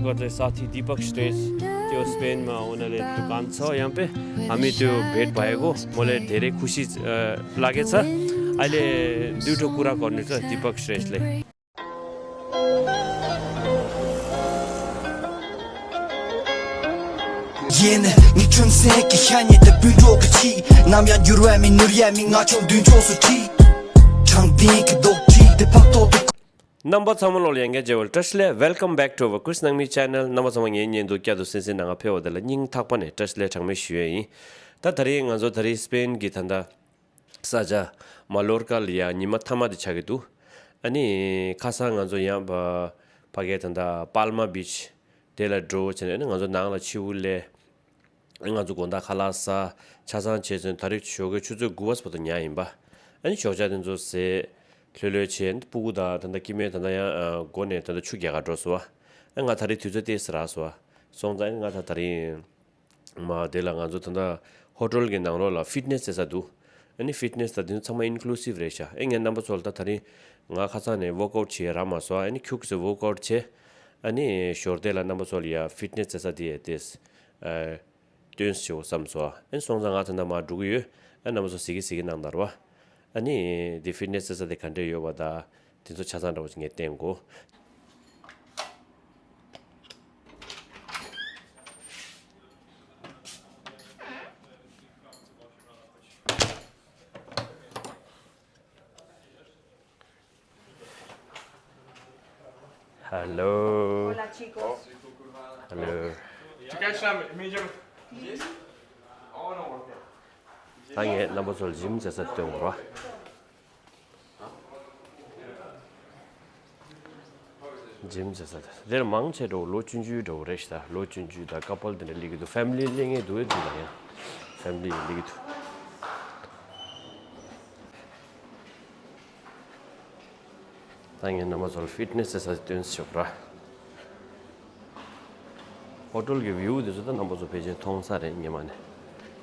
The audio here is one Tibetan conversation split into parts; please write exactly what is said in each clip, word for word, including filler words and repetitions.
मेरे साथी दीपक श्रेष्ठ, त्यो स्पेनमा उनीहरूले दोकान छ यहाँ पे। हामी त्यो भेट भएको, मैले धेरै खुसी, अ, लागेछ। अहिले दुईटो कुरा गर्नु छ दीपक श्रेष्ठले। ཡིན། ངའི་ཁྲིམས་སེང་གི་ཤ་ཉེ་དེ་བུ་འགྲོ་གི་ཆི། ནམ་ཡང་འགྱུར་བ་མི་ནུར་ཡ་མི། ང་ཆུང་དུས་ཕྱོགས་སུ་ཁྲིད། དྲང་བདེན་གི་རྡོག་ཁྲིད་དེ་ཕབ་ཐོག་ཏུ། རྣམ་པ་ཚང་མ་ལོ་ལ་ཡང་བསྐྱར་མཇལ་བར་བཀྲ་ཤིས་བདེ་ལེགས། Welcome back to our Chris Nangmi channel. རྣམ་པ་ཚང་མ་ངའི་བརྙན་ཐུང་བསྐྱར་དུ་གསན་གཟིགས་གནང་ག་ཕེབས་པ་དེ་ལ་སྙིང་ཐག་པ་ནས་བཀྲ་ཤིས་བདེ་ལེགས་གྲངས་མེད་ཞུ་ཡས་ཡིན། ད་དེ་རིང་ང་ཚོ་དེ་རིང་སྤེན་གྱི་ད་ལྟ་ས་ཆ་མ་ལོར་ཀ་ལ་ཡ་ཉི་མ་མཐའ་མ་དེ་ཆགས་ཀྱི་འདུག་ཨ་ནི་ཁ་སང་ང་ཚོ་ཡང་ཕ་ཕ་གའི་ད་ལྟ་པཱལ་མ་བིཆ་དེ་ལ་འགྲོ་བྱས་ནས། ཨ་ནི་ང་ཚོ་ནང་ལ་ཕྱི་དབུགས་ལས། ང་ཚོ་དགོང་དག་ཁ་ལག་ཟ། ཆ་ཚང་བྱས་ཚུན་ད་རེས་ཞོགས་ཀའི་ཆུ་ཚོད་དགུ་པ་བར་དུ་ཉལ་ཡིན་པ། ཨ་ནི་ཞོགས་ཇ་དེ་ཚོ་ཟས། ལྷོད་ལྷོད་བྱས། སྤུ་གུ་དང་ད་ལྟ་སྐྱེ་དམན་ད་ལྟ་ཡང་ཨ་སྒོ་ནས་ད་ལྟ་ཆུ་རྒྱག་ག་འགྲོ་སོང་བ། ཨ་ང་ད་རེས་དུས་ཚོད་ཏོག་ཙམ་རག་སོང་བ། སོང་ཙང་ཨ་ནི་ང་ད་ད་རིང་མ་དེ་ལ་ང་ཚོ་ད་ལྟ་ཧོ་ཊེལ་གྱི་ནང་ལོགས་ལ་ཕིཊ་ནེ་སི་རྩེ་ས་འདུག་ཨ་ནི་ཕིཊ་ནེ་སི་ད་དེ་ཚོ་ཚང་མ་ཨིན་ཀུ་ལུ་སིབ་རེད་ཤག་ཨེ་ངས་རྣམ་པ་ཚོ་ལ་ད་ད་རིང་ང་ཁ་སང་ནས་ཝོག་ཨའུཊ་བྱས་རག་མ་སོང་། ཨ་ནི་ཁྱུག་ཙམ་ཝོག་ཨའུཊ་བྱས། ཨ་ནི་ཞོར་དེ་ལ་རྣམ་པ་ཚོ་ལ་ཡ་ཕིཊ་ནེ་སི་རྩེ་ས་དེ་ཡ་ཏོག་ཙམ་ཨ་སྟོན་ཞེས་བསམ་སོང་། ཨ་ནི་སོང་ཙང་ང་ད་ལྟ་མར་འགྲོ་གི་ཡོད། ཨ་རྣམ་པ་ཚོ་གཟིགས་ཀྱི་གཟིགས་ཀྱི་གནང་དང་ར་བ། ཨ་ནི་དེ་ཕིཊ་ནེ་སི་རྩེ་ས་དེ་ག་འདྲས་ཡོད་པ་དང་དེ་ཚོ་ཆ་ཚང་འདྲ་བོ་ཞིག་ངས་བསྟན་དགོས། Hello. Hola, chicos. Hello. Chicas, me llaman. ད་ངས་རྣམ་པ་ཚོ་ལ་ཇིམ་རྩེ་ས་སྟོན་དགོས་ར། ཇིམ་རྩེ་ས་དེ་འདིར་མང་ཆེ་འགྲོ་ལོ་ཆུང་ཆུང་འགྲོ་རེད་ཤག་ད་ལོ་ཆུང་ཆུང་དང་ཀ་པལ་དེ་འདྲ་སླེབས་ཀྱི་འདུག་ཕེ་མི་ལི་སླེབས་མཁན་འདུག་འདི་ལ་ཡང་ཕེ་མི་ལི་སླེབས་ཀྱི་འདུག་ད་ངས་རྣམ་པ་ཚོར་ཕིཊ་ནེ་སི་རྩེ་ས་སྟོན་ཆོག་ར། ཧོ་ཊེལ་གྱི་བིའུ་དེ་ཚོ་ད་རྣམ་པ་ཚོ་ཕལ་ཆེར་མཐོང་ས་རེད་སྔོན་མ་ནས།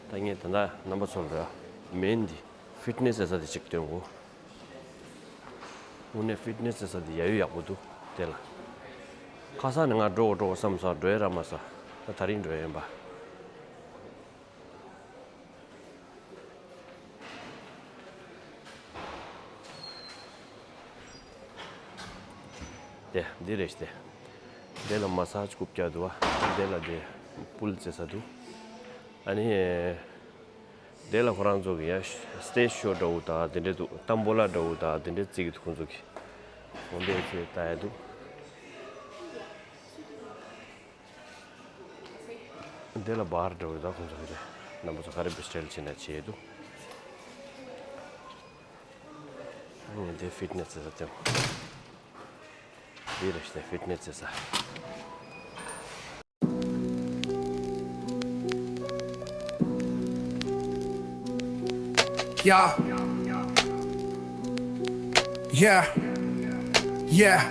ད་ངས་ད་ལྟ་རྣམ་པ་ཚོར་ར་མེན་འདི་ཕིཊ་ནེ་སི་རྩེ་ས་དེ་གཅིག་སྟོན་གོ། དངོས་གནས་ཕིཊ་ནེ་སི་རྩེ་ས་དེ་ཡ་ཡོ་ཡག་པོ་འདུག་དེ་ལ་ཁ་སང་ནས་ང་འགྲོ་དགོས་འགྲོ་དགོས་བསམ་སོང་། འགྲོ་ཡ་རག་མ་སོང་། ད་དེ་རིང་འགྲོ་ཡ་ཡིན་པ། དེ་འདི་རེད་དེ། འདི་ལ་མ་སཱཇ་རྐུབ་བཀྱག་འདུག་བ། འདི་ལ་དེ་པུལ་རྩེ་ས་འདུག་ཨ་ནི་འདི་ལ་ཁོ་རང་ཚོ་གི་ཡ་སྟེ་ཤོ་འདྲ་བོ་དང་དེ་འདྲས་འདུག་ཏམ་བོ་ལ་འདྲ་བོ་དང་དེ་འདྲས་རྩེ་གི་འདུག་ཁོང་ཚོ་གི། འོ་འདི་ཚེ་ལྟ་ཡ་འདུག་འདི་ལ་བར་འདྲ་བོ་དང་ཁོང་ཚོ་གི་རེད། རྣམ་པ་ཚོ་ག་རེ་བི་སི་ཊལ་བྱེད་ན་བྱེད་འདུག་ངས་འདི་ཕིཊ་ནེ་སི་རྩེ་ས་སྟོན། འདི་རེད་ཤག་ཕིཊ་ནེ་སི་རྩེ་ས། Yeah. Yeah. Yeah.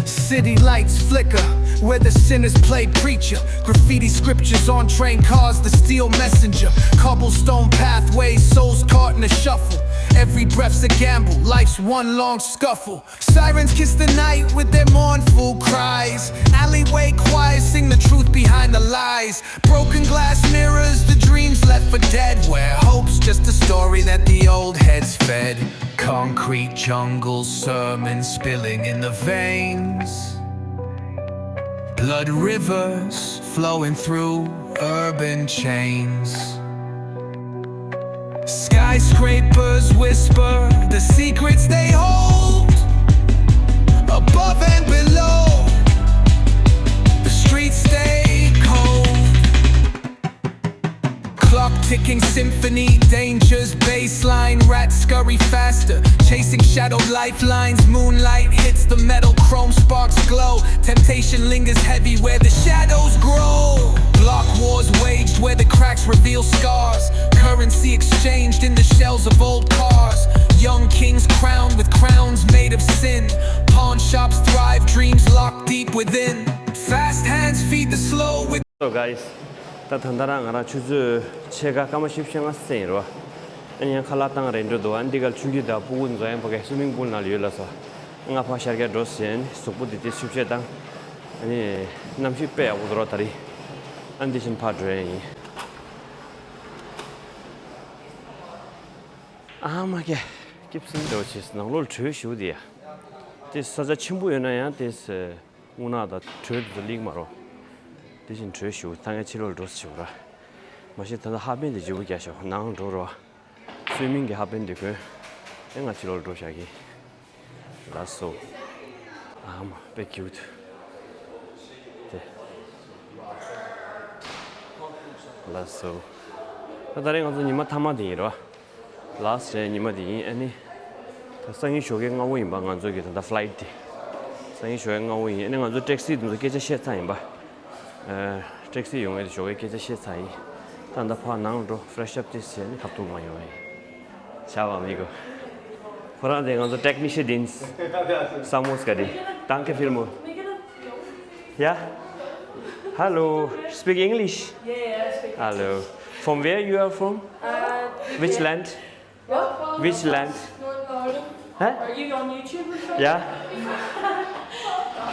City lights flicker where the sinners play preacher. Graffiti scriptures on train cars, the steel messenger. Cobblestone pathways, souls caught in a shuffle. Every breath's a gamble, life's one long scuffle. Sirens kiss the night with their mournful cries. Alleyway choirs sing the truth behind the lies. Broken glass mirrors the dreams left for dead, where hope's just a story that the old heads fed. Concrete jungle sermons spilling in the veins. Blood rivers flowing through urban chains. Skyscrapers whisper the secrets they hold. Above and below, the streets stay cold. Clock ticking symphony, dangers baseline, rats scurry faster, chasing shadow lifelines. Moonlight hits the metal, chrome sparks glow. Temptation lingers heavy where the shadows grow. Block wars waged where the cracks reveal scars. Currency exchanged in the shells of old cars. Young kings crowned with crowns made of sin. Pawn shops thrive, dreams locked deep within. Fast hands feed the slow with So guys, ད་ད་ལྟ་རང་ང་རང་ཆུ་ཚོད་ཕྱེད་ཀ་སྐར་མ་བཞི་བཅུ་ཞེ་ལྔ་ཟིན་རོ། ཨ་ནི་ཡང་ཁ་ལག་བཏང་རན་འགྲོ་འདུག་ཨ་ནི་འདི་གར་ཆུང་དུས་ད་སྤུ་གུ་འཛོམས་ཡང་ཕ་གའི་སུ་མིང་པུལ་ནང་ལ་ཡོད་ལ་སོ། ང་ཕར་ཤར་རྒྱག་འགྲོ་ཟིན་གཟུགས་པོ་འདི་དེ་ཆུ་ཕྱེད་བཏང་། ཨ་ནི་གནམ་གཤིས་དཔེ་ཡག་པོ་འདུག་ར་ད་རེས། ཨ་ནི་དེ་བཞིན་ཕར་འགྲོ་ཡ་ཡིན། ཨ་མ་ཀེ། སྐྱིད་སེམས་འདྲ་བོ་བྱས་ནང་ལོགས་དྲོད་ཞེ་པོ་འདི་ཡ། དེ་ས་ཆ་ཆེན་པོ་ཡོད་ན་ཡང་དེ་རྔུལ་ནག་དང་དྲོད་དེ་ཚོ་ལེགས་མ་རེད། དེ་བཞིན་དྲོད་ཞེ་པོ། ད་ངས་ཕྱི་ལོགས་ལ་འགྲོ་ཟེར་བྱས་པ་ར། མ་གཞི་ད་ལྟ་ཧ་པན་དེ་བརྗེ་པོ་རྒྱག་ཤག་ནང་འགྲོ་རོགས། སུའི་མིང་གི་ཧ་པན་དེ་གོན། ཨེ་ང་ཕྱི་ལོགས་ལ་འགྲོ་བཞག་གི། ལགས་སོ། ཨ་མ་དཔེ་ཁྱིའུ་ཐུ། དེ། ལགས་སོ། ད་ད་རེས་ང་ཚོ་ཉི་མ་མཐའ་མ་དེ་ཡིན་རོ། ལཱ་སི་ཊི་ཉི་མ་དེ་ཡིན། ཨ་ནི། ད་སང་ཉིན་ཞོགས་ཀའི་སྔ་པོ་ཡིན་པ་ང་ཚོ་གི་ད་ལྟ་ཕ་ལའི་ཊི་དེ། སང་ཉིན་ཞོགས་ཀའི་སྔ་པོ་ཡིན། ཨ་ནི་ང་ཚོ་ཊེག་སི་དེ་ཚོ་སྐད་ཆ་བཤད་ཚར་ཡིན་པ། ཨ། ཊེག་སི་ཡོང་ངེས་དེ་ཞོགས་ཀའི་སྐད་ཆ་བཤད་ཚར་ཡིན། ད་ད་ཕར་ནང་འགྲོ། ཕེ་རེ་ཤི་ཨབ་ཅིག་བྱས་ནས་ཁ་ཐུག་མར་ཡོང་ཡ་ཡིན། Ciao, amigo. ཁོ་རང་དེ་ང་ཚོ་ཊེག་ནི་ཤི་ཡན་ཡིན། Estamos, Gadi. Danke vielmals. Yeah? Hello. Speak English? Yeah, yeah, I speak Hello. From where you are from? Uh, Which land? What? Which land? Huh? Are you on YouTube or something? Yeah.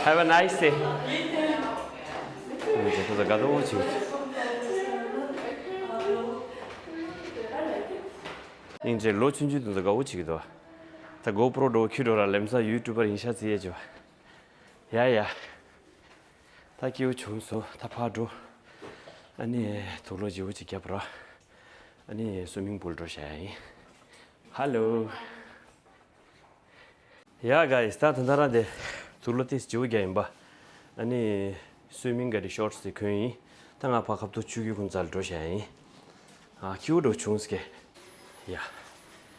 Have a nice day. You too. ཁོ་ཚོ་དགའ་ཏོག་ཅིག་སྙིང་རྗེ། ལོ་ཆུང་ཆུང་དེ་ཚོ་དགའ་པོ་བྱེད་ཀྱི་འདུག་ད་གོ་པྲོ་འདྲ་བོ་འཁྱེར་འགྲོ་ར། ལམ་སང་ཡུ་ཊུབ་པར་ཡིན་ཤག་ཟེར་ཡས་བྱས་པ། ཡ་ཡ། ད་སྐྱིད་པོ་བྱུང་སོང་། ད་ཕར་འགྲོ། ཨ་ནི་དུག་ལོག་བརྗེ་པོ་ཅིག་བརྒྱབ་ར། ཨ་ནི་སུའི་མིང་པུལ་འགྲོ་བཞག་ཡ་ཡིན། ཧ་ལོ། ཡ་གྷའི་སི། ད་ད་ལྟ་རང་དེ་དུག་ལོག་ཏོག་ཙམ་བརྗེ་པོ་བརྒྱབ་ཡིན་པ། ཨ་ནི་སུའི་མིང་ག་རེ་ཤོར་ཊི་སི་དེ་གོན་ཡིན། ད་ང་ཕར་ཁ་ཐུག་ཆུ་རྒྱུན་ཁོང་རྩ་ལ་འགྲོ་བཞག་ཡིན། ཨ། སྐྱིད་པོ་འདྲ་བྱུང་སྐད། ཡ།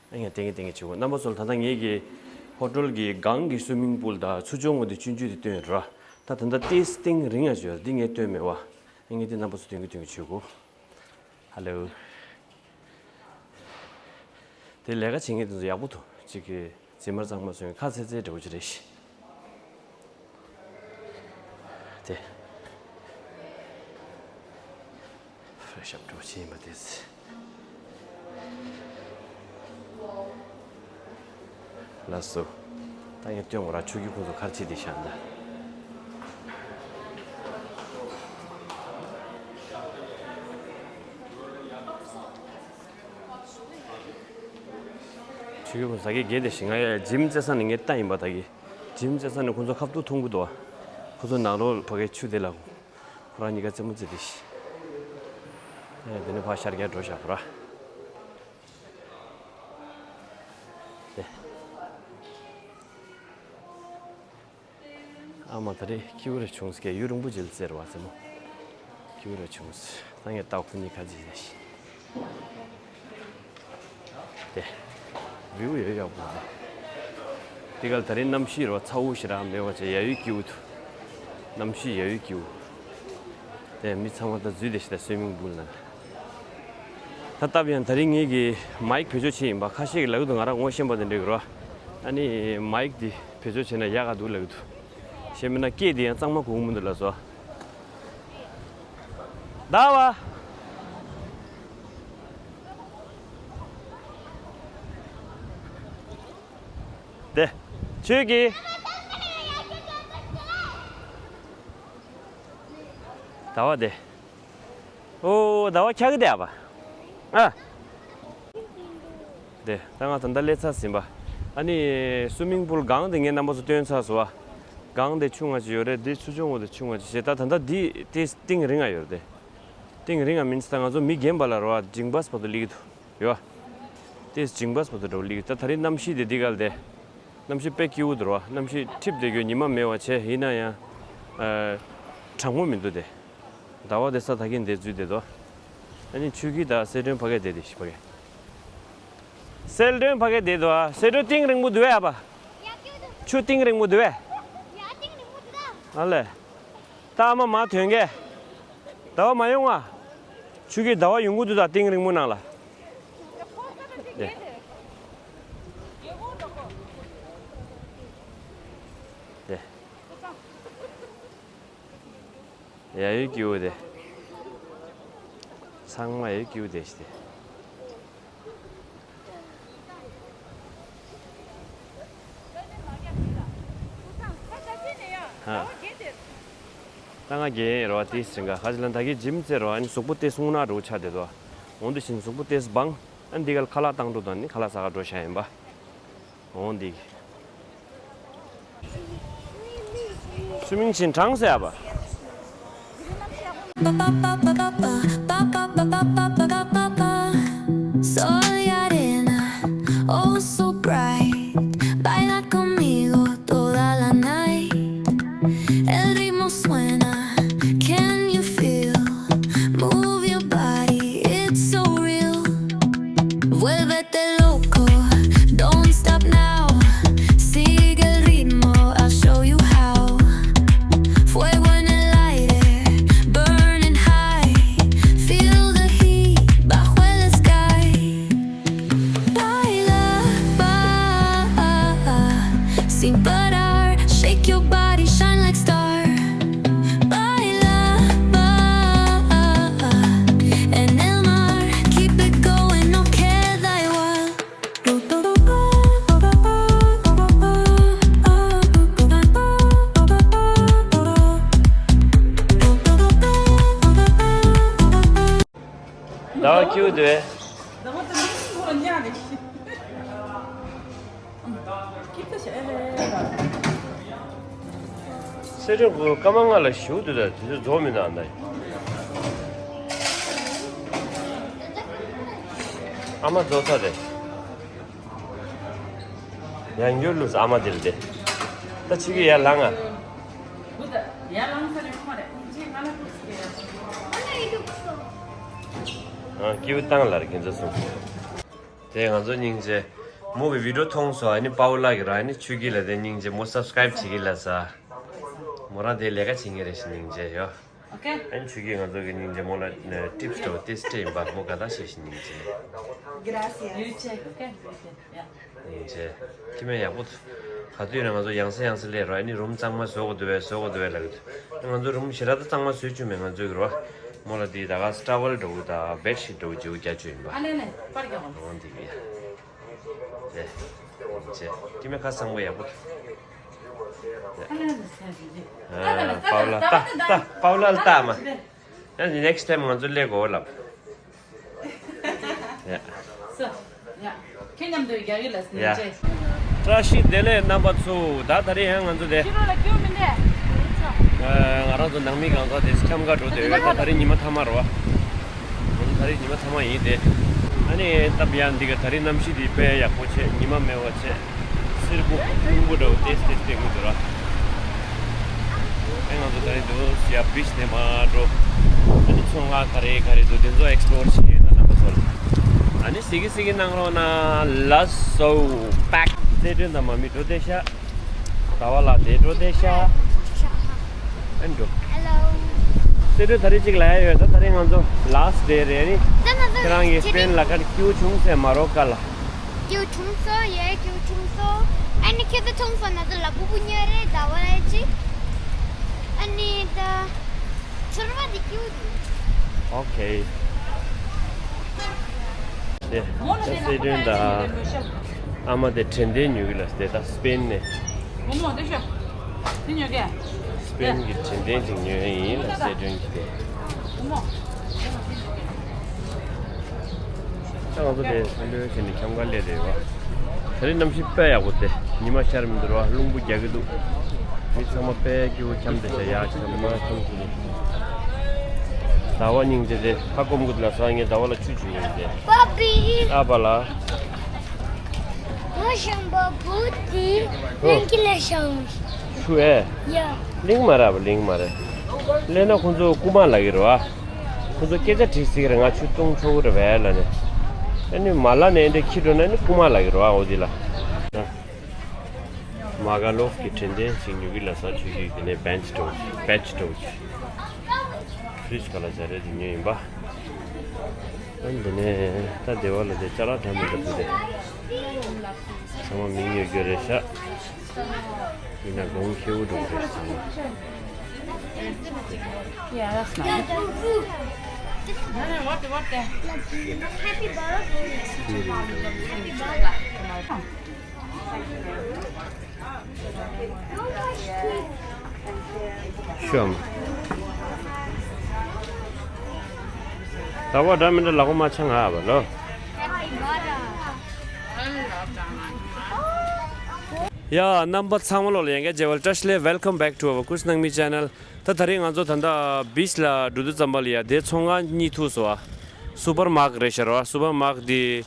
ཨ་ངས་ཏན་གི་ཏན་གི་བྱེད་དགོས། རྣམ་པ་ཚོ་ལ་ད་ལྟ་ངེད་ཀྱི་ཧོ་ཊེལ་གྱི་སྒང་གི་སུའི་མིང་པུལ་དང་ཚུར་ཕྱོགས་ངོས་དེ་ཆུང་ཆུང་དེ་སྟོན་ར། ད་ད་ལྟ་ཏོག་ཙམ་གཏིང་རིང་ང་བྱོས། འདི་ངས་སྟོན་མེད་པ། ཨ་ངས་འདི་རྣམ་པ་ཚོ་སྟོན་གི་སྟོན་གི་བྱེད་དགོས། ཧ་ལོ། དེ་ལས་ཀ་བྱེད་མཁན་དེ་ཚོ་ཡག་པོ་འདུག་ཅིག་གི་རྫི་མ་གཙང་མ་བཟོས། ཁ་ཚེ་ཚེ་འདྲ་བོ་ཅིག་རེད་ཤག་དེ། ཕེ་རེ་ཤི་ཨབ་འདྲ་བོ་ཅིག་ཡིན་པ་དེ། ལགས་སོ། ད་ངས་སྟོན་དགོས་ར། ཆུ་རྒྱུན་ཁོང་ཚོ་ག་རེ་བྱེད་བསྡད་ཤག་ད། ཆུ་རྒྱུན་ཁོང་ཟ་གི་རྒྱལ་བསྡད་ཤག་ང་ཡ་ཇིམ་རྩེ་ས་ནས་ངས་ལྟ་ཡིན་པ། ད་གི་ཇིམ་རྩེ་ས་ནས་ཁོང་ཚོ་ཁ་ཐུག་འཐུང་གི་འདུག་ཁོང་ཚོ་ནང་ལོགས་ཕ་གའི་ཆུ་དེ་ལ་ཁོ་རང་གཉིས་ཀ་རྩེད་མོ་རྩེ་བསྡད་ཤག་ཨེ། དེ་ནས་ཕར་ཤར་རྒྱག་འགྲོ་བཞག་པ་ར། དེ། ཨ་མ། ད་རེས་སྐྱིད་པོ་རེ་བྱུང་སྐད། ཡུན་རིང་པོ་རྗེས་ལ་རྩེས་ར་བ། རྩེད་མོ། སྐྱིད་པོ་རེ་བྱུང་། ད་ངས་ལྟ། ཁོ་གཉིས་ཁ་ཅིག་བྱས་ཤག་དེ། བིའུ་ཡོད་ཡག་པོ་འདུག་དེ་ག་ལ་ད་རེས་གནམ་གཤིས་རོ་ཚ་པོ་ཞེ་དྲག་མེད་པ་བྱས། ཡ་ཡུལ་སྐྱིད་པོ་འདུག་གནམ་གཤིས་ཡ་ཡུལ་སྐྱིད་པོ། དེ་མི་ཚང་མ་ད་འཛུལ་བསྡད་ཤག་ད་སུའི་མིང་པུལ་ནང་། ད་སྟབས་ཡག་ད་རེས་ངེད་ཀྱིས་མའིག་བེད་སྤྱོད་བྱས་ཡིན་པ། ཁ་ཤས་ཀྱིས་ལབ་ཀྱི་འདུག་ང་རང་ངོ་ཤེས་པ་དེ་འདྲ་གི་རོ། ཨ་ནི་མའིག་འདི་བེད་སྤྱོད་བྱས་ན་ཡག་ག་འདུག་ལབ་ཀྱི་འདུག་གཞན་མིན་ན་སྐད་འདི་ཡང་གཙང་མ་གོ་གི་མི་འདུག་ལབ་སོང་། ཟླ་བ། དེ། ཁྱོད་ཀྱིས། ཟླ་བ་དེ། ཨོ། ཟླ་བ་འཁྱག་གི་བསྡད་པ། ཨ། དེ། ད་ང་ད་ལྟ་སླེབས་ཚར་ཟིན་པ། ཨ་ནི་སུའི་མིང་པུལ་སྒང་དེ་ངས་རྣམ་པ་ཚོ་སྟོན་ཚར་སོང་བ། སྒང་དེ་ཆུང་ང་ཅིག་ཡོད་རེད། དེ་ཆུ་ཕྱོགས་ངོས་དེ་ཆུང་ང་ཅིག་བྱས། ད་ད་ལྟ་འདི་དེ་གཏིང་རིང་ང་ཡོད་རེད། དེ་གཏིང་རིང་ང་མིན་ཙང་ང་ཚོ་མི་རྒན་པ་ལ་རོ། ཇིང་བྷ་སི་བར་དུ་སླེབས་ཀྱི་འདུག་ཡོད་པ། དེ་ཇིང་བྷ་སི་བར་དུ་འགྲོ་སླེབས་ཀྱི། ད་ད་རེས་གནམ་གཤིས་དེ་འདི་ག་ལ་དེ། གནམ་གཤིས་དཔེ་སྐྱིད་པོ་འདུག་རོ། གནམ་གཤིས་འཁྲིགས་བསྡད་རྒྱུ་ཉི་མ་མེད་པ་བྱས། ཡིན་ན་ཡང་། ཨ། གྲང་མོ་མི་འདུག་དེ། ཟླ་བ་དེ་ས་ད་གིན་དེ་འཛུལ་བསྡད་དོ། ཨ་ནི་ཆུ་ཁྱི་དང་གསལ་སྒྲོན་ཕ་གིར་བསྡད་དེ་ཤི་ཕ་གི། གསལ་སྒྲོན་ཕ་གིར་བསྡད་དོ། གསལ་སྒྲོན་གཏིང་རིང་པོ་འདུག་ཨ་ཕ། ཆུ་གཏིང་རིང་པོ་འདུག་ཨ། ཨ་ལས། ད་ཨ་མ་མར་ཐོན་གེ། ཟླ་བ་མ་ཡོང་ཨ། ཆུ་ཁྱི་ཟླ་བ་ཡོང་གི་འདུག་ད་གཏིང་རིང་པོ་ནང་ལ། དེ། དེ། ཡ་ཡུལ་སྐྱིད་པོ་དེ། ཚང་མ་ཡ་ཡུལ་སྐྱིད་པོ་དེ་ཞིག་དེ། ཧ། ད་ང་རྒན་རོ་ཏིས་ཅིང་ག་ཁ་ཅི་ལ་ད་གི་ཇིམ་ཙེ་རོ་ཨ་ནི་གཟུགས་པོ་ཏིས་སྔུ་ན་རོ་ཆ་དེ་དོ། འོང་དུ་ཕྱིན་གཟུགས་པོ་ཏིས་བང་། ཨ་ནི་འདི་ག་ལ་ཁ་ལག་བཏང་འགྲོ་དང་ནི་ཁ་ལག་ཟ་ག་འགྲོ་ཤ་ཡིན་པ། འོང་འདི། སུ་མིང་ཆིན་ཀྲང་ཟེར་བ། Sol y arena, oh so bright. Baila conmigo toda la night. El ritmo suena, can you feel? Move your body, it's so real. Vuélvete loco, don't stop now. Sigue el ritmo, I'll show you how. Fuego en el aire, burning high. Feel the heat, bajo el sky. Baila, baila, sin parar. Shake your body, shine like star. Baila, baila, en el mar. Keep it going, no queda igual. ཟླ་བ་ཁྱེའུ་དེ། སེ་ཁྲོན་གུ་སྐར་མ་ལྔ་ལ་བཞུགས་འདུག་ད་དེ་ཚོ་རྫོགས་མི་འདུག་ཨ་མ་ཡིས། ཨ་མ་རྫོགས་ཚར་རེད། ཡང་འགྱུར་ལུས་ཨ་མ་དེ་ལ་དེ། ད་ཆུ་གི་ཡར་ལངས་ང་། ཨ་སྐྱིད་པོ་བཏང་ལ་རེད་ཁྱེད་ཚོ་གསུམ། དེ་ང་ཚོ་སྙིང་རྗེ། མོ་གི་བི་ཌིའོ་མཐོང་སོང་ཨ་ནི་པའོ་ལ་གི་ར་ཨ་ནི་ཆུ་གི་ལ་དེ་སྙིང་རྗེ་མོ་སབ་སི་ཀ་རེབ་བྱེད་ཀྱི་ལ་ས། མོ་རང་དེ་ལས་ཀ་བྱེད་ངེས་རེད་ཤི་སྙིང་རྗེ་ཡོ། Okay. ཨན་ཆུ་གིས་ང་ཚོ་གི་སྙིང་རྗེ་མོ་ལ་ཊིབ་སི་འདྲ་བོ་ཏིས་སྤྲད་ཡིན་པ་མོ་དགའ་ཐག་ཤེས་ཤིང་སྙིང་རྗེ། Gracias. You check, okay? Okay, yeah. སྙིང་རྗེ། ཁྱི་མེད་ཡག་པོ་འདུག་ག་དུས་ཡིན་ན་ང་ཚོ་ཡང་སེ་ཡང་སེ་སླེབས་རོགས་ཨ་ནི་རུམ་གཙང་མ་བཟོ་དགོས་འདུག་བས་བཟོ་དགོས་འདུག་བས་ལབ་ཀྱི་འདུག་ང་ཚོ་རུམ་ཞེ་དྲག་ད་གཙང་མ་བཟོས་བཅུག་མེད་ང་ཚོའི་གི་རོ། མོ་ལ་དེའི་ད་ག་ཊ་ཝལ་འདྲ་བོ་དང་བེཌ་ཤིཊ་འདྲ་བོ་བརྗེ་པོ་རྒྱག་བཅུག་ཡིན་པ། ཨ་ལེ་ལེ་པར་རྒྱག་པ། འོང་འདི་གི་ཡ། རེད། རེད། ཁྱི་མེད་ཁ་སང་པོ་ཡག་པོ་འདུག་ཨ་ལེ་ལེ་ལེ། པའོ་ལ་ལྟ་ལྟ་པའོ་ལ་ལྟ་མ། ཡང་ནེག་སི་ཊའིམ་ང་ཚོ་སླེབས་དགོས་ལབ། ཡ། སོ། ཡ། ཁྱེད་མཉམ་དུ་རྒྱག་གི་ལ་སི་ནས་ཡ། ཅེས། བཀྲ་ཤིས་བདེ་ལེགས་རྣམ་པ་ཚོ། ད་ད་རེས་ཡང་ང་ཚོ་དེ། ཕྱི་རོལ་ལ་སྐྱོ་མི་འདས། ཨ། ང་རང་ཚོ་ནང་མི་གང་ཟག་དེ་འཁྱམ་ག་འགྲོ་དེ་ཡོད། ད་ད་རེས་ཉི་མ་མཐའ་མ་རེད་བ། ང་ཚོ་ད་རེས་ཉི་མ་མཐའ་མ་ཡིན་ཏེ། ཨ་ནི་སྟབས་ཡག་འདི་ག་ད་རེས་གནམ་གཤིས་འདི་དཔེ་ཡག་པོ་བྱས། ཉི་མ་མེད་པ་བྱས། སེར་པོ་རླུང་པོ་འདྲ་བོ་ཏེས་ཏེས་ཏེ་ངུ་འདུག་ར། ཨེ་ང་ཚོ་ད་རེས་འདུག་ཡ་བིཆ་ནས་མར་འགྲོ། ཨ་ནི་ཚོང་ཁང་ག་རེ་ག་རེ་འདུག་དེ་ཚོ་ཨེག་སི་པོ་ལོར་བྱེད་ཡོད་ད་རྣམ་པ་ཚོ་ལ། ཨ་ནི་གཟིགས་གི་གཟིགས་གི་གནང་རོགས་གནང་། ལགས་སོ། པེག་རྩེ་དྲུང་དང་མ་མི་འགྲོ་བསྡད་ཤག་ཟླ་བ་ལགས་དེ་འགྲོ་བསྡད་ཤག་ཨ་འགྲོ། Hello. རྩེ་དྲུང་ད་རེས་གཅིག་ལ་ཡ་ཡོད་ད། ད་རེས་ང་ཚོ་ལཱ་སི་ཊི་ཌེ་རེད། ཨ་ནི་ད་ང་ཚོ་ཁྱེད་རང་གི་ཁྱེད་སྤེན་ལ་ཁར་སྐྱིད་པོ་བྱུང་ཟེར་མ་རོ་ཀ་ལ། སྐྱིད་པོ་བྱུང་སོང་། ཡ་སྐྱིད་པོ་བྱུང་སོང་། ཨ་ནི་ཁྱེད་ཚོ་མཐོང་སོང་ན་ཚོ་ལ་ཕུ་ཕུ་ཉོས་རེད་ཟླ་བ་ལ་ཡ་ཅི། ཨ་ནི་ད། ཚོར་བ་འདི་སྐྱིད་པོ་འདུག་ཨོ་ཁེ། དེ་ད་སེ་དྲུང་དང་ཨ་མ་དེ་དྲན་རྟེན་ཉོ་གི་ལ་སྟེ་ད་སྤེན་ནས། སྤེན་གྱི་དྲན་རྟེན་ཅིག་ཉོ་ཡ་ཡིན་ལ་སེ་དྲུང་གི་དེ། ད་ང་ཚོ་དེ་ས་འདྲ་བྱས་ནས་འཁྱམ་ག་སླེབས་རེད་བ། ད་རེས་གནམ་གཤིས་དཔེ་ཡག་པོ་སྟེ། ཉི་མ་ཤར་མི་འདུག་ར་བ། རླུང་བུ་རྒྱག་གི་འདུག་མི་ཚང་མ་དཔེ་སྐྱིད་པོ་འཁྱམ་བསྡད་ཤག་ཡ་འཁྱམ་མ་འཁྱམ་གི་རེད། ཟླ་བ་སྙིང་རྗེ་རེད། ཁ་སྐོམ་གི་འདུག་ལ་ས་ངས་ཟླ་བ་ལ་ཆུ་བྱུག་ཡིན་ཏེ། པ་པི། ཨ་པ་ལ། ང་ཞང་པ་བུ་དེ་ལེན་གི་ལ་ཤང་། ཆུ་ཨེ། ཡ། ལིང་མ་ར་བ་ལིང་མ་རེད། ལེན་ན་ཁོང་ཚོ་རྐུ་མ་ལ་གི་རེད་བ། ཁོ་ཚོ་སྐད་ཆ་དྲིས་སྲིད་ཀྱི་རེད། ང་ཆུ་བཏུང་ཆོག་གི་རེད་བས་ལ་ནི། ཨ་ནི་མ་ལ་ནས་འདྲ་ཁྱི་འགྲོ་ན་ནི་རྐུ་མ་ལ་གི་རེད་བ་འོ་དེ་ལ། མ་ག་ལོབ་ཀྱི་དྲན་རྟེན་ཞིག་ཉོ་གི་ལ་ས་ཆུ་ཞིག་དེ་ནས་བེན་ཆི་འགྲོ་བེན་ཆི་འགྲོ་ཆུ། ཕྲིས་ག་ལ་བྱ་རེད་དེ་ཉོས་ཡིན་པ། ཨ་ནི་དེ་ནས་ད་སྡེ་བ་ལ་དེ་ཅ་ལག་འདྲ་མི་འདྲ་ཕུལ་ཏེ། ཚང་མ་མིང་ཡོད་རྒྱུ་རེད་ཤག་ཡིན་ན་དགོང་ཁེའུ་འགྲོ་གི་རེད་ཚང་མ། Yeah, that's nice. What, what the? Happy birthday. Happy birthday. ཤོམ། ད་བ་འདྲ་མི་འདྲ་ལ་གོ་མ་ཆང་ཨ་བ་ལོ། ཡ་རྣམ་པ་ཚང་མ་ལོ་ལ་ཡང་བསྐྱར་མཇལ་བ་ལ་བཀྲ་ཤིས་བདེ་ལེགས། Welcome back to our Kush Nangmi channel. ད་ད་རེས་ང་ཚོ་ད་ལྟ་བིཆ་ལ་འགྲོ་དུས་ཙམ་པ་ལ་ཡ་དེ་ཚོང་ཁང་གཉིས་ཐུག་སོང་བ། སུ་པར་མར་ཀེཊ་རེད་ཤག་ར་བ། སུ་པར་མར་ཀེཊ་དེ།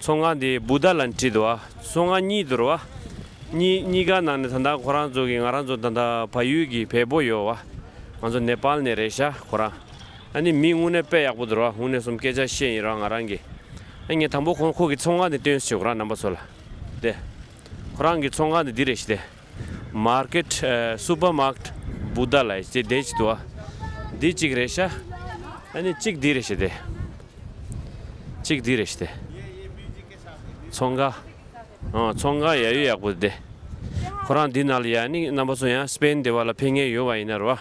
ཚོང་ཁང་དེ་བུ་དྷ་ལ་བྲིས་འདུག་བ། ཚོང་ཁང་གཉིས་འདུག་ར་བ། གཉིས་གཉིས་ཀ་ནང་ནས་ད་ལྟ་ཁོ་རང་ཚོ་གི་ང་རང་ཚོ་ད་ལྟ་བལ་ཡུལ་གྱི་བལ་པོ་ཡོད་བ། ང་ཚོ་ནེ་པཱལ་ནས་རེད་ཤག་ཁོ་རང་། ཨ་ནི་མི་དངོས་གནས་དཔེ་ཡག་པོ་འདུག་ར་བ། དངོས་གནས་སོམ་སྐད་ཆ་བཤད་ཡིན་ར་ང་རང་གི། ཨ་ངས་དང་པོ་ཁོང་ཁོ་གི་ཚོང་ཁང་དེ་སྟོན་ཞུ་ར་རྣམ་པ་ཚོ་ལ། དེ། ཁོ་རང་གི་ཚོང་ཁང་དེ་འདི་རེད་ཤག་དེ། མར་ཀེཊ་ཨ་སུ་པར་མར་ཀེཊ་བུ་དྷ་ལ་ཡ་དེ་དེ་ཅིག་འདུག་བ། འདི་གཅིག་རེད་ཤག་ཨ་ནི་གཅིག་འདི་རེད་ཤག་དེ། གཅིག་འདི་རེད་ཤག་དེ། ཚོང་ཁང་། ཨ་ཚོང་ཁང་ཡ་ཡོད་ཡག་པོ་དེ། ཁོ་རང་འདི་ནང་ལ་ཡ་ནི་རྣམ་པ་ཚོ་ཡང་སི་པེན་དེ་བ་ལ་ཕེབས་མཁན་ཡོད་བ་ཡིན་ན་ར་བ།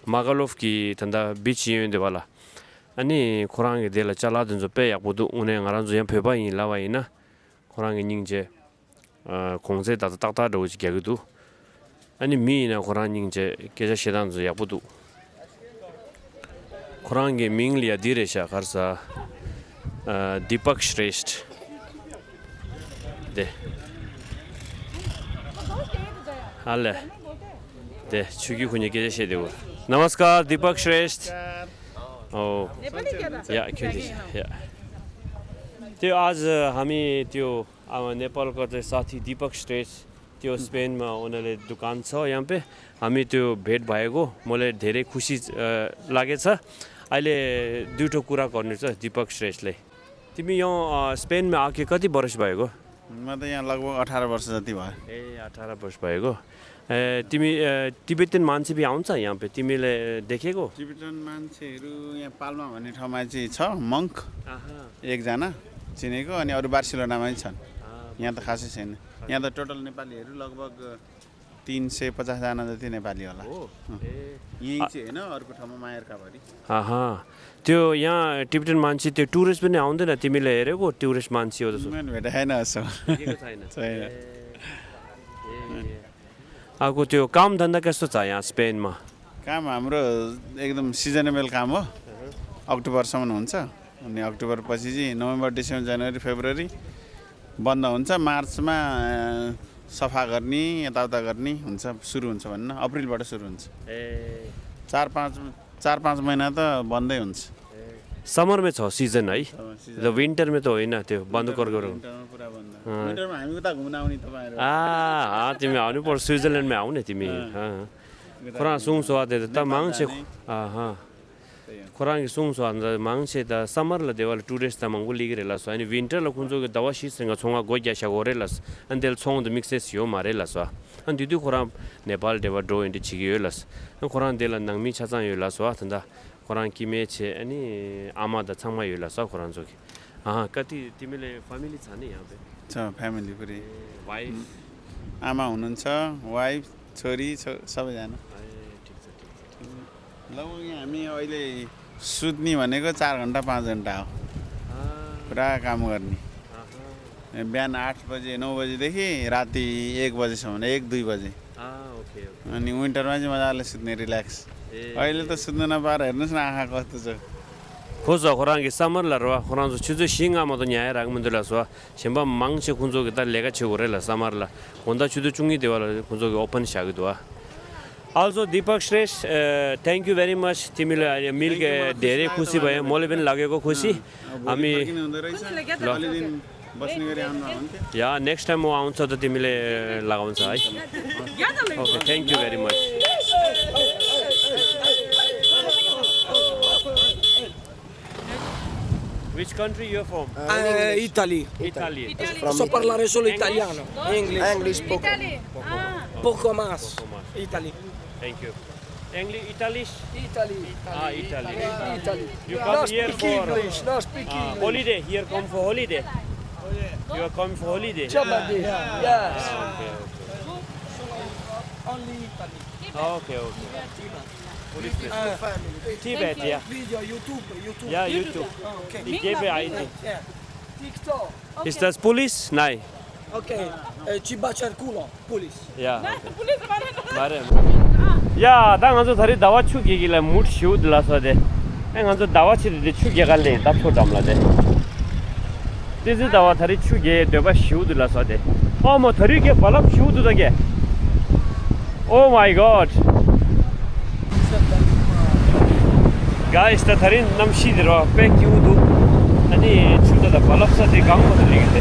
མ་ག་ལོབ་ཀྱི་ད་ལྟ་བིཆ་ཡོད་དེ་བ་ལ། ཨ་ནི་ཁོ་རང་གི་དེ་ལ་ཅ་ལག་དེ་ཚོ་དཔེ་ཡག་པོ་འདུག་དངོས་གནས་ང་རང་ཚོ་ཡང་བོད་པ་ཡིན་ལབ་པ་ཡིན་ན། ཁོ་རང་གི་སྙིང་རྗེ། ཨ་གོང་ཚད་ཏག་ཏག་ཏག་ཏག་འདྲ་བོ་ཅིག་རྒྱག་གི་འདུག་ཨ་ནི་མི་ཡིན་ན་ཁོ་རང་སྙིང་རྗེ་སྐད་ཆ་བཤད་སྟངས་ཚོ་ཡག་པོ་འདུག་ཁོ་རང་གི་མིང་ལ་ཡ་འདི་རེད་ཤག་ག་རེ་ཟ། ཨ་Deepak Shreshtha། དེ། ཧ་ལས། དེ་ཆོས་སྐྱིད་ཁོ་གཉིས་སྐད་ཆ་བཤད་བསྡད་ཡོད། नमस्कार दीपक श्रेष्ठ। ओ। नेपाली क्या था? या क्यों दीजिए या। त्यो आज हमें त्यो अब नेपालको चाहिँ साथी दीपक श्रेष्ठ, त्यो स्पेनमा उनीहरूले दोकान छ यहाँ पे। हामी त्यो भेट भएको, मलाई धेरै खुसी अ, लागेछ। अहिले दुईटो कुरा गर्नु छ दीपक श्रेष्ठले। तिमी यहाँ अ, स्पेनमा आके कति वर्ष भएको? म त यहाँ लगभग अठार वर्ष जति भयो। ए, अठार वर्ष भएको। ए, तिमी अ, तिबेटन मान्छे भी आउँछ यहाँ पे, तिमीले देखेको? टिबेटन मान्छेहरू यहाँ पाल्मा भन्ने ठाउँमा चाहिँ छ, मङ्क। एकजना चिनेको, अनि अरू बार्सिलोनामा नै छन्। यहाँ त खासै छैन। यहाँ त टोटल नेपालीहरू लगभग तीन सय पचास जना जति नेपाली होला। हो? यहीँ चाहिँ होइन, अर्को ठाउँमा मायर्काभरि। अह। त्यो यहाँ टिबेटन मान्छे, त्यो टुरिस्ट पनि आउँदैन, तिमीले हेरेको टुरिस्ट मान्छे हो जस्तो? मैले भेटाएन अहिलेसम्म। देखेको छैन? छैन। ए। अर्को त्यो काम धन्दा कस्तो छ यहाँ स्पेनमा? काम हाम्रो एकदम सिजनेबल काम हो। अक्टोबरसम्म हुन्छ। अनि अक्टोबर पछि चाहिँ नोभेम्बर, डिसेम्बर, जनवरी, फेब्रुअरी बन्द हुन्छ। मार्चमा अ, सफा गर्ने, यताउता गर्ने हुन्छ, सुरु हुन्छ भन्न, अप्रिलबाट सुरु हुन्छ। ए। चार पाँच, चार पाँच महिना त बन्दै हुन्छ। समरमै छ सिजन है? विन्टरमै त होइन, त्यो बन्द कर गरौँ। विन्टरमा पुरा बन्द। विन्टरमा हामी उता घुम्न आउने तपाईँहरू। आ, तिमी आउनु पर्छ, स्विजरल्यान्डमा आउने तिमी। खोरा सुङ सोवा दे त माङ छे। ཁོ་རང་གིས་གསུངས་སོང་། ཨ་ནི་མང་ཆེ་ད་སམ་མར་ལ་དེ་བ་ལ་ཊུ་རི་སི་ཊི་ད་མང་པོ་སླེབས་ཀྱི་རེད་ལབ་སོང་། ཨ་ནི་ཝིན་ཊར་ལ་ཁོང་ཚོ་གི་ཟླ་བ་བཞི་ཟིན་ག་ཚོང་ཁང་སྒོ་རྒྱག་བཞག་གོ་རེད་ལབ་སོང་། ཨ་ནི་དེ་ལ་ཚོང་དུ་དམིགས་བསལ་ཡོད་མ་རེད་ལབ་སོང་། ཨ་ནི་དེ་དུས་ཁོ་རང་ནེ་པཱལ་འབྲེལ་བ་འགྲོ་ཡོང་དུས་བྱེད་ཀྱི་ཡོད་ལབ་སོང་། ཨ་ནི་ཁོ་རང་དེ་ལ་ནང་མི་ཆ་ཚང་ཡོད་ལབ་སོང་། ད་ལྟ་ཁོ་རང་སྐྱེ་དམན་བྱས། ཨ་ནི་ཨ་མ་དང་ཚང་མ་ཡོད་ལབ་སོང་ཁོ་རང་ཚོ་གི། अँ, कति तिमीले फ्यामिली छ नि यहाँ पे? छ, फ्यामिली पुरै। वाइफ? आमा हुनुहुन्छ, वाइफ, छोरी, छो-, सबैजना। ए, ठिक छ, ठिक छ, ठिक छ। लगभग यहाँ हामी अहिले सुत्ने भनेको चार घन्टा, पाँच घन्टा हो। अँ। पुरा काम गर्ने। अहँ। बिहान आठ बजे, नौ बजेदेखि राति एक बजेसम्म, एक, दुई बजे। अँ, ओके, ओके। अनि विन्टरमा चाहिँ मजाले सुत्ने, रिल्याक्स। ए। अहिले त सुत्न नपाएर हेर्नुहोस् न, आँखा कस्तो छ। ཁོ་ཚོ་ཁོ་རང་གི་སམ་མར་ལ་རེད་བ། ཁོ་རང་ཚོ་ཆུ་ཚོད་བཞི་ལྔ་མ་གཏོགས་ཉལ་ཡ་རག་མི་འདུག་ལབ་སོང་། གཞན་པ་མང་ཆེ་ཁོང་ཚོ་གི་ད་ལས་ཀ་བྱེད་དགོས་རེད་ལབ། སམ་མར་ལ་དགོང་དག་ཆུ་ཚོད་བཅུ་གཉིས་དེ་བ་ལ་ཁོང་ཚོ་གི་ཨོ་པན་བཞག་གི་འདུག་བ། Also, Deepak Shresh, uh, thank you very much. तिमीले मिल के धेरै खुसी भयो, मैले पनि लागेको खुसी। हामी ल। बस्ने गरी आउनुभयो हुन्थ्यो। या, नेक्स्ट टाइम म आउँछ त तिमीले लगाउँछ है। Okay, thank you very much। Which country you are from? Uh, Italy. Italy. Italy. So parlare solo italiano, English. English poco. Italy. Ah. Poco mas. Poco mas. Italy. Thank you. English, Italish? Italy. Ah, Italy. Italy. You come here for English, not speak English. Holiday. Here come for holiday. You are coming for holiday. Germany. Yes. Ah, okay, okay. Only Italy. Okay, okay. Tibet. Tibet, yeah. Video, YouTube, YouTube. Yeah, YouTube. Okay. Где вы? Yeah. TikTok. Is that police? Nai. Okay. Ci bacia il culo, police. Yeah. Police, ma non. Mare. ཡ། ད་ང་ཚོ་ད་རེས་ཟླ་བ་ཆུ་རྐྱལ་གྱི་ལ་མུ་ཌི་ཞེ་པོ་འདུག་ལ་སོ་དེ། ཨེ་ང་ཚོ་ཟླ་བ་ཕྱི་དེ་ཆུ་རྐྱལ་ག་ལེན་ད་ཕྱོགས་འགྲམ་ལ་དེ། ཏི་ཙི་ཟླ་བ་ད་རེས་ཆུ་རྐྱལ་འདོད་པ་ཞེ་པོ་འདུག་ལ་སོ་དེ། ཨོ་མོ་ད་རེས་ཀྱི་རྦ་རླབས་ཞེ་པོ་འདུག་ད་ཀྱེ། Oh my god. Guys, ད་ད་རིང་གནམ་གཤིས་འདི་རོ་དཔེ་སྐྱིད་པོ་འདུག་ཨ་ནི་ཆུ་ད་ད་རྦ་རླབས་ས་དེ་གང་མ་ཐུབ་ལེགས་ཏེ།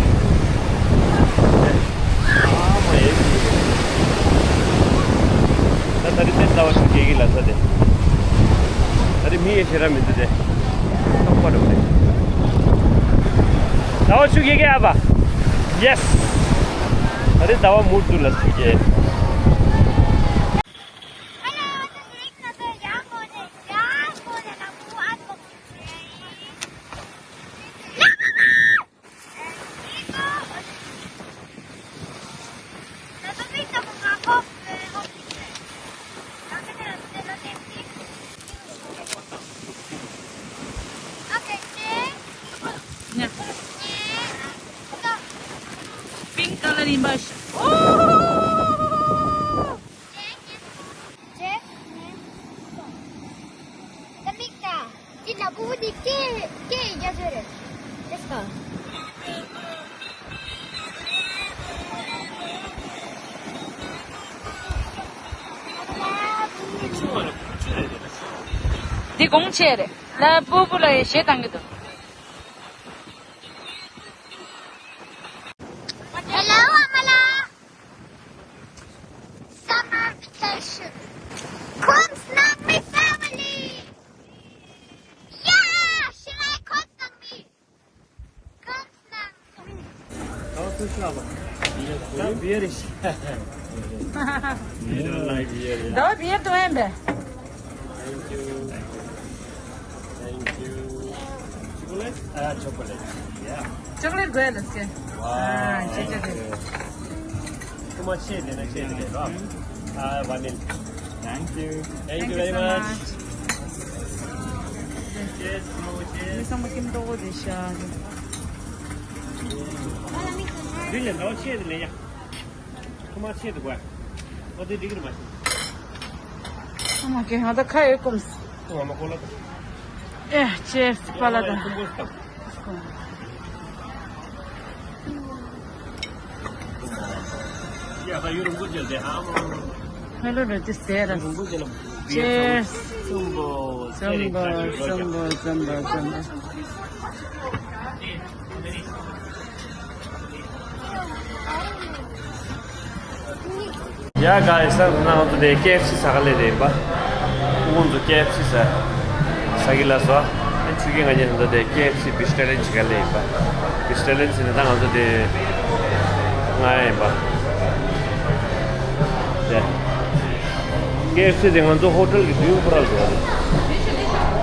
ཨ་མ་ཡེ་ཤི། ད་ད་རིང་ཏེ་ཟླ་བ་ཆུ་རྐྱལ་གྱི་ལ་ས་དེ། ད་རིང་མི་ཡེ་ཤེས་ར་མི་འདུག་སྟེ། ཁོག་པ་འགྲོ་རེད། ཟླ་བ་ཆུ་རྐྱལ་གྱི་ཨ་བ། Yes. ད་རིང་ཟླ་བ་མུ་ཌི་འདུག་ལ་ཆུ་རྐྱལ། Pink color ཡིན་པ་ཞིག་ཨོ། ཅེ། ཅེ། ད་མིག་ད། ཅི་ལ་བུ་དེ་ཀེ་ཀེ་རྒྱ་ཆེ་རེད། Let's go. འདི་གོང་ཆེ་རེད། ལ་བུ་བུ་ལ་ཡི་ཞེ་བཏང་གི་འདུག Hello, Amala. Summer vacation. Come snack my family. Yeah, should I come snack me? Come snack me. Don't push up. Yes, beer is. You don't like beer, yeah? Don't beer to him. Thank you. Thank you. Chocolate? Ah, chocolate. Yeah. Chocolate དགོས་ལ་སྐྱེ། Wow. Ah, chocolate. Too much ཆེ་དེ་ན་ཆེ་དེ་རེད་ར། Ah, vanilla. Thank you. Thank you very much. Cheers, bro. Cheers. ངས་ཚང་མ་ཀིམ་ཏོག་དེ་ཤ། འདི་ལས་འདྲ་བ་ཆེ་དེ་ལས་ཡ། ཁོ་མ་ཆེ་དུ་དགོས། ཨོ་དེ་འགྲིག་གི་རེད་མ་ཤེས། ཨ་མ་ཀེ་ཧ་ད་ཁ་ཡོད་ཀུམ། ཁོ་མ་ཁོ་ལ་ད། ཨེ་ཅེས་པ་ལ་ད། ཨ་ཡ་ཀུམ་པོ་སྟབས། ཡ་ད་ཡུ་རུང་གུ་ཇལ་དེ་ཧ་མ། ཧེ་ལོ་རེ་ཏི་སེ་ར། ཡུ་རུང་གུ་ཇལ་ལ། ཅེས། ཙུམ་པོ་ཙུམ་པོ་ཙུམ་པོ་ཙུམ་པོ། ཡ་ག་ཡ་ས་ན་ང་ཚོ་དེ་ཀེ་ཨེཕ་སི་ཟ་ག་ལེ་དེ་ཡིན་པ། ཁོང་ཚོ་ཀེ་ཨེཕ་སི་ཟ་ཟ་གི་ལ་སོ། ཨ་ཆུ་གི་ང་ཉེ་ད་དེ་ཀེ་ཨེཕ་སི་བི་ཇི་ཊེ་རི་ཡན་ཅིག་ག་ལེ་ཡིན་པ། བི་ཇི་ཊེ་རི་ཡན་ཟེར་ན་ད་ང་ཚོ་དེ་ང་ཡ་ཡིན་པ། དེ་ཀེ་ཨེཕ་སི་དེ་ང་ཚོ་ཧོ་ཊེལ་གི་མདུན་ཁོ་ར་ལ་འགྲོ་བ་རེད།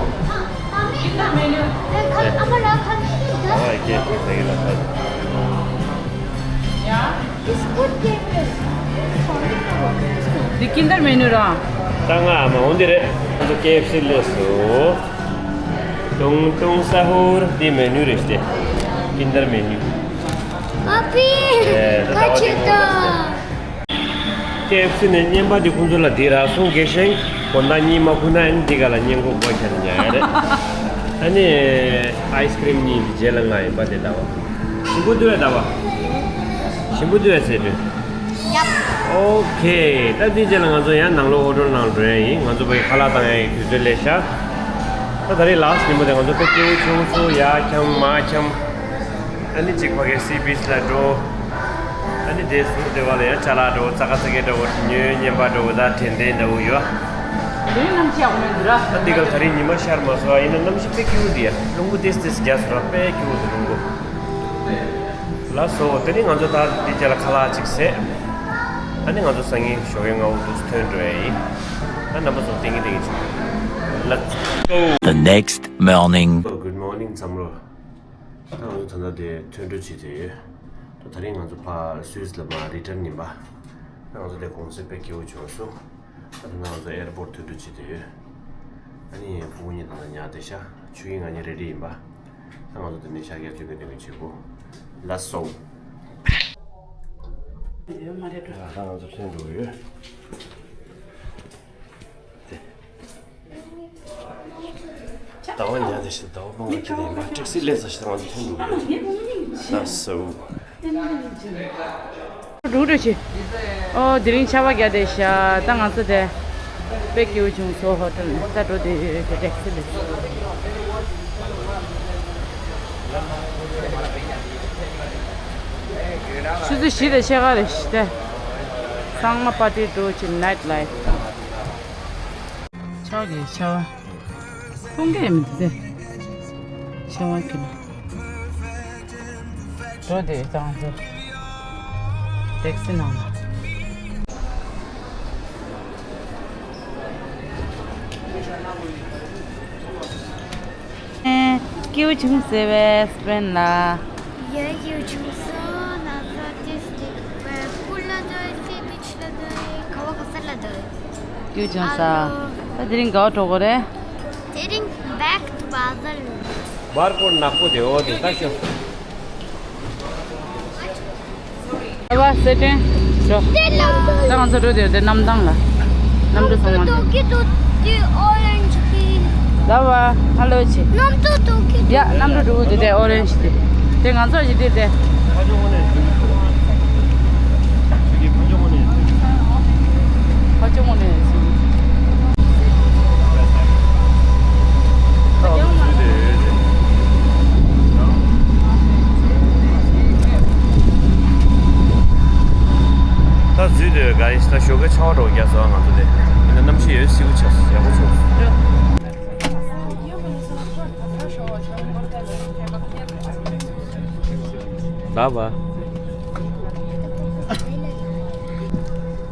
འདི་ཀིན་ཌར་མེ་ནུ་ར། ད་ང་མ་འོང་འདི་རེད། ང་ཚོ་ཀེ་ཨེཕ་སི་སླེབས་སོང་། ཏུང་ཏུང་ས་ཧུར་འདི་མེ་ནུ་རེད་ཤག་ཀིན་ཌར་མེ་ནུ། པ་པི། ཨེ་ད་ཁ་ཆེ་ད། ཀེ་ཨེཕ་སི་ནས་བརྙན་པ་འདི་ཁོང་ཚོ་ལ་འདི་རག་སོང་། དགེ་ཤེས་དགོང་དག་གཉིད་མ་ཁུག་ན་ཨ་ནི་འདི་ག་ལ་བརྙན་ཁོག་སྒོ་ཁྱེར་ཉར་ཡ་རེད། ཨ་ནི་ཨའི་སི་ཀི་རིམ་གཉིས་འདི་རྗེས་ལ་ང་ཡིན་པ་དེ་ལྟ་བ། ཞིམ་པོ་འདུག་ཨེ་ལྟ་བ། ཞིམ་པོ་འདུག་ཨེ་ཟེར་དུས། ཡབ། ཨོ་ཁེ། ད་འདི་རྗེས་ལ་ང་ཚོ་ཡང་ནང་ལོགས་ཧོ་ཊེལ་ནང་འགྲོ་ཡ་ཡིན། ང་ཚོ་ཕ་གི་ཁ་ལག་བཏང་ཡ་ཡི་དུས་ཚོད་སླེབས་ཤག་ད་ད་རེས་ལཱ་སི་ཊི་ཉིན་མོ་དེ་ང་ཚོ་དཔེ་སྐྱིད་པོ་བྱུང་སོང་། ཡར་འཁྱམ་མར་འཁྱམ། ཨ་ནི་གཅིག་ཕ་གིའི་སི་བིཆ་ལ་འགྲོ། ཨ་ནི་དེ་ཟུར་དེ་བ་ལ་ཡང་ཅ་ལག་འགྲོ། ཙ་ག་ཙ་གེ་འདྲ་བོ་ཉོས། བརྙན་པ་འདྲ་བོ་དང་དྲན་རྟེན་འདྲ་བོ་ཡོད། དེ་རིང་གནམ་གཤིས་ཡག་པོ་མེད་འདུག་ར། ཨ་འདི་ག་ད་རིང་ཉི་མ་ཤར་མ་སོང་། ཡིན་ན་གནམ་གཤིས་དཔེ་སྐྱིད་པོ་འདུག་ཡ། རླུང་བུ་ཏིས་ཏིས་རྒྱག་སོང་ར། དཔེ་སྐྱིད་པོ་འདུག་རླུང་བུ། ལགས་སོ། དེ་ནི་ང་ཚོ་ད་འདི་རྗེས་ལ་ཁ་ལག་ཅིག་བཟས། ཨ་ནི་ང་ཚོ་སང་ཉིན་ཞོགས་ཀས་སྔ་པོ་འདུག་སེ་ཐོན་འགྲོ་ཡ་ཡིན། ཨ་རྣམ་པ་ཚོ་ཏིང་ངེ་ཏིང་ངེ་བྱུང་། Let's go. The next morning. Good morning, བསམ་བློ། ད་ང་ཚོ་ད་ལྟ་དེ་ཐོན་འགྲོ་བྱེད་དེ་ཡོད། ད་ད་རིང་ང་ཚོ་ཕར་སུད་སི་ལ་མར་རི་ཊརན་ཡིན་པ། ད་ང་ཚོ་དེ་གུང་སེང་དཔེ་སྐྱིད་པོ་བྱུང་སོང་། ད་ད་ང་ཚོ་ཨེར་པོར་ཊི་ཐོན་འགྲོ་བྱེད་དེ་ཡོད། ཨ་ནི་ཕྲུ་གུ་གཉིས་ད་ལྟ་ཉལ་བསྡད་ཤག་ཆུ་ཡིན་ང་གཉིས་རེ་ཌི་ཡིན་པ། ད་ང་ཚོ་དེ་ནས་ཤར་རྒྱག་ཐུག་གི་འདུག་གི་བྱེད་དགོས། ལགས་སོ། ཡོད་མ་རེད་འགྲོ། ད་ང་ཚོ་ཐོན་འགྲོ་གི་ཡོད། ཟླ་བ་ཉལ་བསྡད་ཤག་ཟླ་བ་སྤང་ལ་ཁྱེར་ཏེ་མར་ཊེག་སི་ལེན་ས་ཞིག་ང་ཚོ་ཐོན་འགྲོ་གི་ཡོད། ལགས་སོ། འགྲོ་འགྲོ་བྱེད། ཨོ་དེ་རིང་ཆར་པ་བརྒྱབ་བསྡད་ཤག་ད་ང་ཚོ་དེ་དཔེ་སྐྱིད་པོ་བྱུང་སོང་། ཧོ་ཊེལ་ནས་ད་འགྲོ་བསྡད་ཡོད། ཊེག་སི་ལས། ཆུ་ཚོད་བཞི་དང་ཕྱེད་ཀ་རེད་ཤག་དེ་ཚང་མ་པར་ཊི་འགྲོ་བྱེད། ནའིཊ་ལའིཕ། ཆར་གྱི་ཆར་པ། མཐོང་གི་མི་འདུག་སྟེ། ཆར་པ་གྱིས་འགྲོ་བསྡད་ཡོད་ད་ང་ཚོ་ཊེག་སི་ནང་ལ། སྐྱིད་པོ་བྱུང་ཟེར་བས་སི་པེན་ལ། ཡ་སྐྱིད་པོ་བྱུང་སོང་། ང་ཚོ་ཊེག་སི་ཊེག་པུལ་ལ་འགྲོ་ཡི། སི་བིཆ་ལ་འགྲོ་ཡི། ག་བ་ག་ས་ལ་འགྲོ་ཡི། སྐྱིད་པོ་བྱུང་ས། ཨ་ལོ། ད་དེ་རིང་ག་པར་འགྲོ་དགོས་རེད། དེ་རིང་བེག་ཊུ་བ་ཟལ། བར་སྐོར་ནག་པོ་དེ་འོ་དེ་ལྟ་ཤོག་ཨ་བ་སེ་ཏན་འགྲོ། ད་ང་ཚོ་འགྲོ་དེར་དེ་གནམ་ཐང་ལ། གནམ་གྲུ་ཚང་མ། ལ་བ་ཧ་ལོ་ཆེ། ཡ་གནམ་གྲུ་འགྲོ་དེ་དེ་ཨོ་རེན་ཇི་དེ། དེ་ང་ཚོ་ཞིག་དེ་དེ། ཕ་ཅོ་ངོ་ནས་ཟིན། ད་འཛུལ་དེ་ག་ཡིན་ད་ཞོགས་ཀས་ཆར་པ་འདྲ་བོ་བརྒྱབ་སོང་ང་ཚོ་དེ། ཡིན་ན་གནམ་གཤིས་ཡོད་སིའུ་ཆགས་སོང་། ཡག་པོ་བྱུང་སོང་། ལ་བ།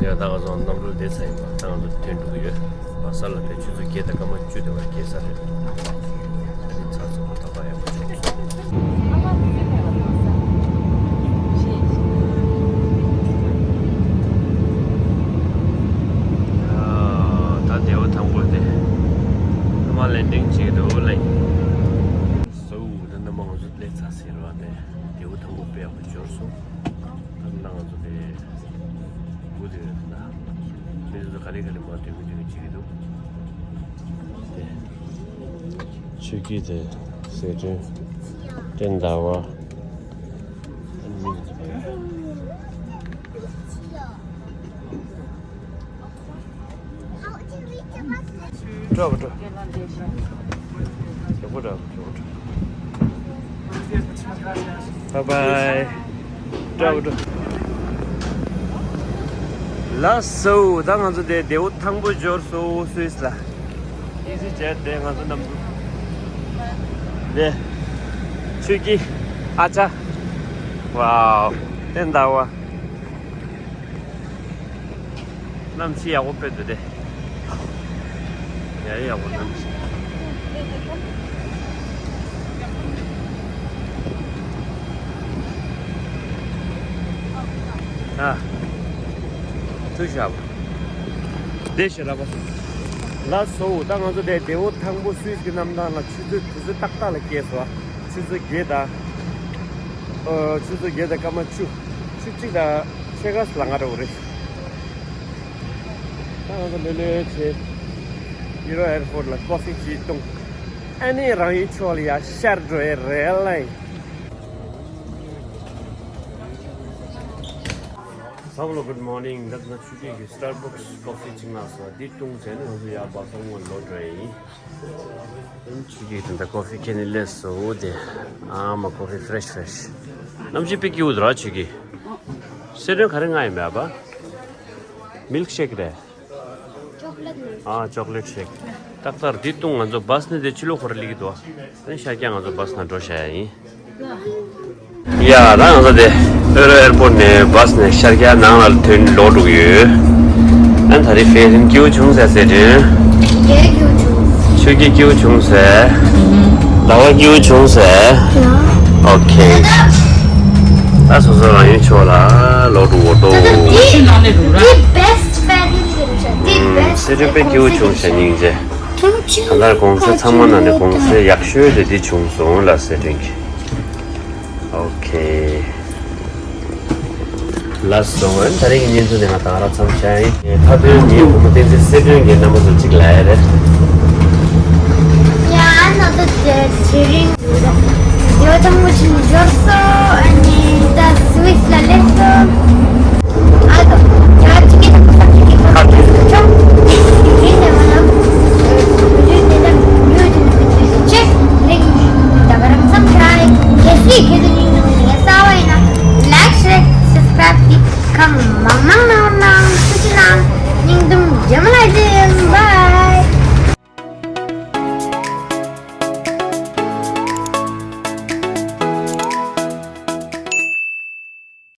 ཡ་ད་ག་ཚོད་གནམ་གྲུ་བསྡད་ཚར་ཡིན་པ། ད་ང་ཚོ་ཐོན་འགྲོ་གི་ཡོད། བ་ས་ལ་དེ་ཆུ་ཚོད་བརྒྱད་དང་སྐར་མ་བཅུ་དེ་བར་སྐྱེལ་ས་རེད། ད་ནི་ཚ་ཚ་པོ་ད་བ་ཡག་པོ་བྱུང་སོང་། ད་དེའུ་དང་པོ་དེ་ཨ་མ་ལན་ཌིང་བྱེད་འདུག་ལེ། སོ་ད་ནི་མང་ཚོད་ལས་ཚ་ཟེར་བ་དེ་དེའུ་དང་པོ་དཔེ་ཡག་པོ་འབྱོར་སོང་། ད་ནི་ང་ཚོ་དེ་སྒུག་དེ་ཡོད་ད། ཁྱེད་ཚོ་ག་རེ་ག་རེ་མ་སྡོད་གི་སྡོད་གི་བྱེད་ཀྱི་འདུག་དེ་ཆོས་སྐྱིད་དེ་ཟེར་དོན་བསྟན་ཟླ་བ། འགྲོ་བ་འགྲོ། ཡག་པོ་འགྲོ། ཡག་པོ་འགྲོ། བའི་བའི། འགྲོ་བ་འགྲོ། ལགས་སོ། ད་ང་ཚོ་དེ་དེའུ་དང་པོ་འབྱོར་སོང་སུད་སི་ལ། ཨི་ཟི་ཇེ་ཊི་དེ་ང་ཚོ་གནམ་གྲུ། དེ་ཆོས་སྐྱིད་ཨ་ཅག་ཝའོ། བསྟན་ཟླ་བ། གནམ་གཤིས་ཡག་པོ་དཔེ་འདུག་སྟེ། ཡ་ཡག་པོ་གནམ་གཤིས། ཨ། ཐུགས་ཞབས། བདེ་ཞེ་ར་པ། ལགས་སོ། ད་ང་ཚོ་དེ་དེའུ་དང་པོ་སུད་སི་གི་གནམ་ཐང་ལ་ཆུ་ཚོད་དུས་ཚོད་ཏག་ཏག་ལ་སྐྱེལ་སོང་། ཆུ་ཚོད་བརྒྱད་དང་། ཨ། ཆུ་ཚོད་བརྒྱད་དང་སྐར་མ་བཅུ། བཅུ་གཅིག་དང་ཕྱེད་ཀ་ལ་ང་འགྲོ་གི་རེད། ད་ང་ཚོ་ལྷོད་ལྷོད་བྱས། ཧི་རོ་ཨེར་པོར་ཊི་ལ་ཀོ་ཕི་ཅིག་བཏུང་། ཨ་ནི་རང་ཡུལ་ཕྱོགས་ལ་ཡར་ཤར་འགྲོ་ཡས་རེད་ལེ། ཚང་མ་ལ་good morning། ད་ང་ཆུ་སྐྱིད་ཀྱི་Starbucks coffee ཅིག་མངགས་སོང་། འདི་བཏུང་བྱས་ནས་ང་ཚོ་ཡར་བ་སོང་ངོ་ལོག་འགྲོ་ཡས་ཡིན། ཆུ་སྐྱིད་དེ་འདྲ་ཀོ་ཕི་ཁྱེར་ནས་སླེབས་སོང་། དེ་ཨ་མ་ཀོ་ཕི་ཕི་རེ་ཤི་ཕི་རེ་ཤི། གནམ་གཤིས་དཔེ་སྐྱིད་པོ་འདུག་ར་ཆུ་སྐྱིད། སེ་ཏྲོན་ག་རེ་མངགས་ཡིན་པས་ཨ་ཕ། མིལ་ཤེག་རེད། ཅོག་ལེ་ཊི་མིལ། ཨ་ཅོག་ལེ་ཊི་ཤེག། ཏག་ཏག་འདི་བཏུང་། ང་ཚོ་བ་སི་ནས་དེ་ཕྱི་ལོགས་ཁོ་ར་སླེབས་ཀྱི་འདུག་ཨ་ནི་ཤར་རྒྱག་ང་ཚོ་བ་སི་ནང་འགྲོ་བཞག་ཡ་ཡིན། ཡ་ད་ང་ཚོ་དེ་ཧི་རོ་ཨེར་པོར་ཊི་ནས་བ་སི་ནས་ཤར་རྒྱག་ནང་ལ་ཐོན་ལོག་འགྲོ་གི་ཡོད། ཨ་ནི་ད་རེས་ཕེ་རིན་སྐྱིད་པོ་བྱུང་ཟེར་ཟེར་དྲན། ཡ་སྐྱིད་པོ་བྱུང་། ཆུ་སྐྱིད་སྐྱིད་པོ་བྱུང་ཟེར། ཟླ་བ་སྐྱིད་པོ་བྱུང་ཟེར། ཡ། ཨོ་ཁེ། ད་སོ་སོ་རང་ཡུལ་ཕྱོགས་ལ་ལོག་འགྲོ་འོ་ཏོ། འདི་འདི་best value་རེད་ཤག་འདི་best། སེ་ཏྲོན་དཔེ་སྐྱིད་པོ་བྱུང་ཤག་སྙིང་རྗེ། གང་ལྟར་གོང་ཚད་ཚང་མ་ནང་ནས་གོང་ཚད་ཡག་ཤོས་དེ་འདི་བྱུང་སོང་ལ་སེ་ཏྲོན་གྱི། ཨོ་ཁེ། ལགས་སོ། ད་རེས་ཀྱི་བརྙན་ཐུང་དེ་ང་དང་ར་མཚམས་བཞག་ཡིན། མཐའ་དོན་ངའི་བུ་མོ་བསྟན་འཛིན་སེ་ཏྲོན་གྱིས་རྣམ་པ་ཚོ་གཅིག་ལབ་ཡ་རེད།